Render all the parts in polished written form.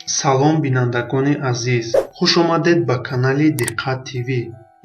Салом, бинандагони азиз, хуш омадед ба канали Диққат ТВ.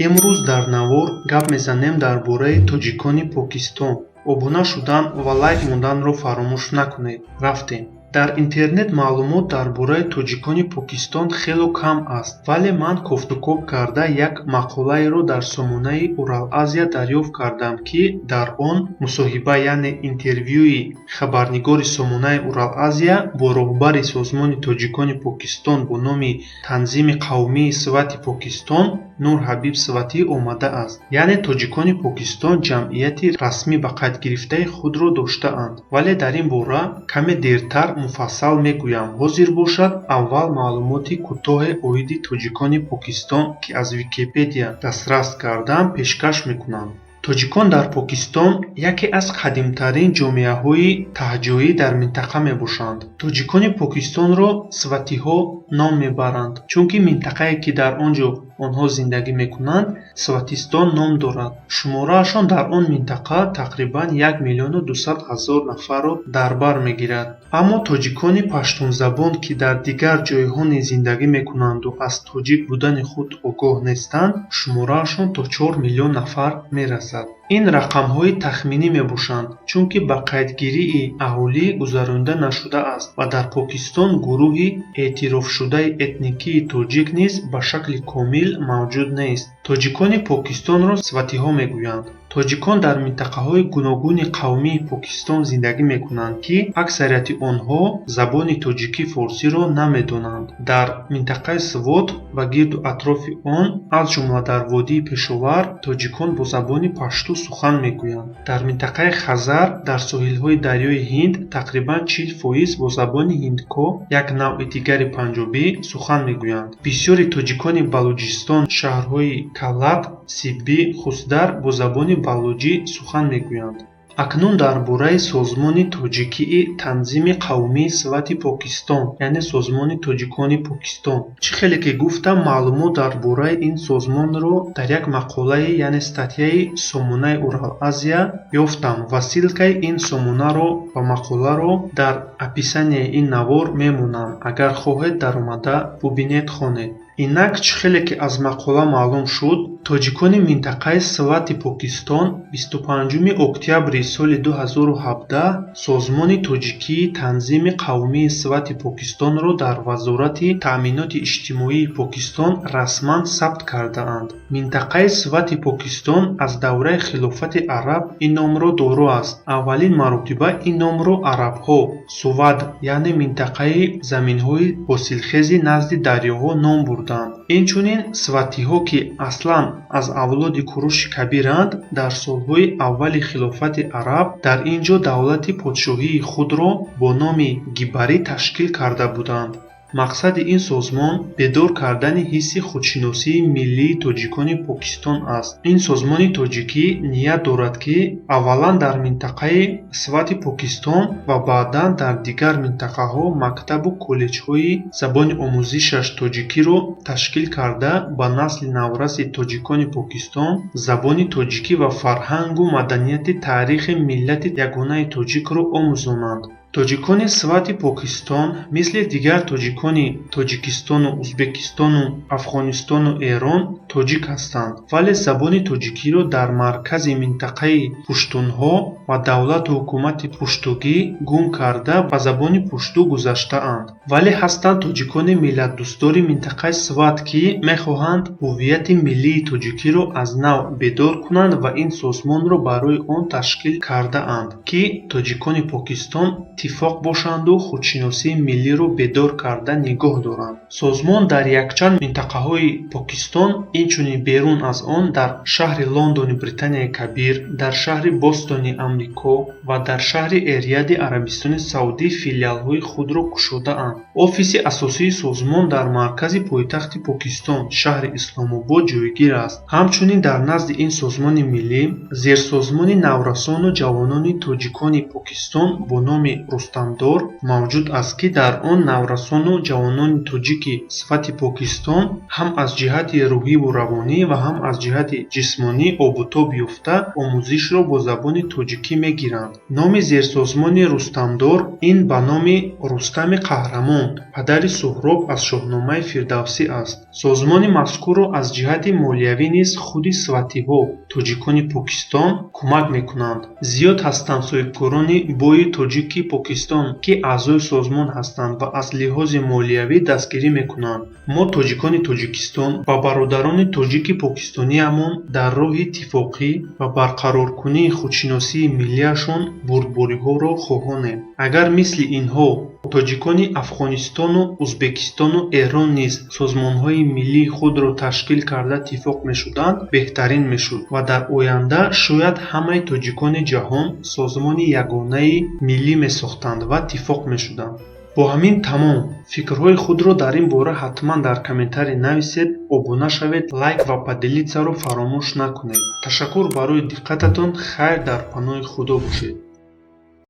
Имрӯз дар навор гап мезанем дар бораи тоҷикони Покистон. Обуна шудан ва лайк монданро фаромӯш накунед. Рафтем. Дар интернет маълумот дар бораи тоҷикони Покистон хело кам аст, вале ман кофтукоб карда як мақолаеро дар сомонаи Урал-Азия дарёфт кардам, ки дар он мусоҳиба, яъне интервюи хабарнигори сомонаи Урал-Азия бо роҳбари созмони тоҷикони Покистон бо номи Танзими қавмии Свати Покистон Нур Ҳабиб Сватӣ омадааст. Яъне тоҷикони Покистон ҷамъияти расмӣ ба қайдгирифтаи худро доштаанд, вале дар ин бора каме дертар муфассал мегӯям. Ҳозир бошад, аввал маълумоти кӯтоҳе оиди тоҷикони Покистон, ки аз Википедия дастрас кардам, пешкаш мекунам. Тоҷикон дар Покистон яке аз қадимтарин ҷомеаҳои таҳҷоӣ дар минтақа мебошанд. Тоҷикони Покистонро сватиҳо ном мебаранд, чунки минтақае, ки дар он ҷо онҳо зиндагӣ мекунанд, Сватистон ном дорад. Шумораашон дар он минтақа тақрибан 1 200 000 нафарро дар бар мегирад. Аммо тоҷикони паштунзабон, ки дар дигар ҷойҳо низ зиндагӣ мекунанду аз тоҷик будани худ огоҳ нестанд, шумораашон то 4 миллион нафар мерасад. Ин рақамҳои тахминӣ мебошанд, чунки ба қайдгирии аҳолӣ гузаронида нашудааст ва дар Покистон гурӯҳи эътирофшудаи этникии тоҷик низ ба шакли комил мавҷуд нест. Тоҷикони Покистонро сватиҳо мегӯянд. Тоҷикон дар минтақаҳои гуногуни қавмии Покистон зиндагӣ мекунанд, ки аксарияти онҳо забони тоҷикӣ-форсиро намедонанд. Дар минтақаи Свот ва гирду атрофи он, аз ҷумла дар водии Пешовар, тоҷикон бо забони пашту сухан мегӯянд. Дар минтақаи Хазар, дар соҳилҳои дарёи Ҳинд, тақрибан 40% бо забони ҳиндко, як навъи дигари панҷобӣ, сухан мегӯянд. Бисёри тоҷикони Балуҷистон, шаҳрҳои Калат, Сиббӣ, Хусдар бо забони балуҷӣ сухан мегӯянд. Акнун дар бораи созмони тоҷикии Танзими қавмии Свати Покистон, яъне созмони тоҷикони Покистон. Чӣ хеле ки гуфтам, маълумот дар бораи ин созмонро дар як мақолаи, яъне статьяи сомонаи Урал-Азия ёфтам ва ссылкаи ин сомонаро ва мақоларо дар описанияи ин навор мемонам. Агар хоҳед, даромада бубинед, хонед. Инак, чӣ хеле ки аз мақола маълум шуд, тоҷикони минтақаи Свати Покистон 25 октябри соли 2017 созмони тоҷикии Танзими қавмии Свати Покистонро дар Вазорати таъминоти иҷтимоии Покистон расман сабт кардаанд. Минтақаи Свати Покистон аз давраи хилофати араб ин номро доро аст. Аввалин маротиба ин номро арабҳо Сувад, яъне минтақаи заминҳои ҳосилхези назди дарёҳо, ном бурданд. Инчунин сватиҳо, ки аслан аз авлоди Куруши Кабиранд, дар солҳои аввали хилофати араб дар ин ҷо давлати подшоҳии худро бо номи Гибарӣ ташкил карда буданд. Мақсади ин созмон бедор кардани ҳисси худшиносии миллии тоҷикони Покистон аст. Ин созмони тоҷикӣ ният дорад, ки аввалан дар минтақаи Свати Покистон ва баъдан дар дигар минтақаҳо мактабу коллеҷҳои забони омӯзишаш тоҷикиро ташкил карда, ба насли навраси тоҷикони Покистон забони тоҷикӣ ва фарҳангу маданияти таърихи миллати ягонаи тоҷикро омӯзонанд. Тоҷикони Свати Покистон, мисли дигар тоҷикони Тоҷикистону Ӯзбекистону Афғонистону Эрон, тоҷик ҳастанд, вале забони тоҷикиро дар маркази минтақаи пуштунҳо ва давлату ҳукумати пуштугӣ гум карда, ба забони пушту гузаштаанд. Вале ҳастанд тоҷикони миллатдӯстдори минтақаи Сват, ки мехоҳанд ҳуввияти миллии тоҷикиро аз нав бедор кунанд ва ин созмонро барои он ташкил кардаанд, ки тоҷикони Покистон иттифоқ бошанду худшиносии миллиро бедор карда нигоҳ доранд. Созмон дар якчанд минтақаҳои Покистон, инчунин берун аз он, дар шаҳри Лондони Британияи Кабир, дар шаҳри Бостони Амрико ва дар шаҳри Эррияди Арабистони Саудӣ филиалҳои худро кушодаанд. Офиси асосии созмон дар маркази пойтахти Покистон, шаҳри Исломобод, ҷойгир аст. Ҳамчунин дар назди ин созмони миллӣ зерсозмони наврасону ҷавонони тоҷикони Покистон бо номи Рустамдор мавҷуд аст, ки дар он наврасону ҷавонони тоҷики сифати Покистон ҳам аз ҷиҳати рӯҳиву равонӣ ва ҳам аз ҷиҳати ҷисмонӣ обутоб ёфта, омӯзишро бо забони тоҷикӣ мегиранд. Номи зерсозмони Рустамдор ин ба номи Рустами қаҳрамон, падари Суҳроб аз Шоҳномаи Фирдавсӣ аст. Созмони мазкурро аз ҷиҳати молиявӣ низ худи сватиҳо, тоҷикони Покистон, кӯмак мекунанд. Зиёд ҳастанд соҳибкорони бои тоҷики Покистон, ки аъзои созмон ҳастанд ва аз лиҳози молиявӣ дастгирӣ мекунанд. Мо, тоҷикони Тоҷикистон, ба бародарони тоҷики покистониямон дар роҳи иттифоқӣ ва барқароркунии худшиносии миллиашон бурдбориҳоро хоҳонем. Агар мисли инҳо тоҷикони Афғонистону Узбекистону Эрон низ созмонҳои миллии худро ташкил карда иттифоқ мешуданд, беҳтарин мешуд ва дар оянда шояд ҳамаи тоҷикони ҷаҳон созмони ягонаи миллӣ месохтанд ва иттифоқ мешуданд. Бо ҳамин тамом. Фикрҳои худро дар ин бора ҳатман дар комментарий нависед, обуна шавед, лайк ва поделиться ро фаромӯш накунед. Ташаккур барои диққататон. Хайр, дар паноҳи Худо бошед.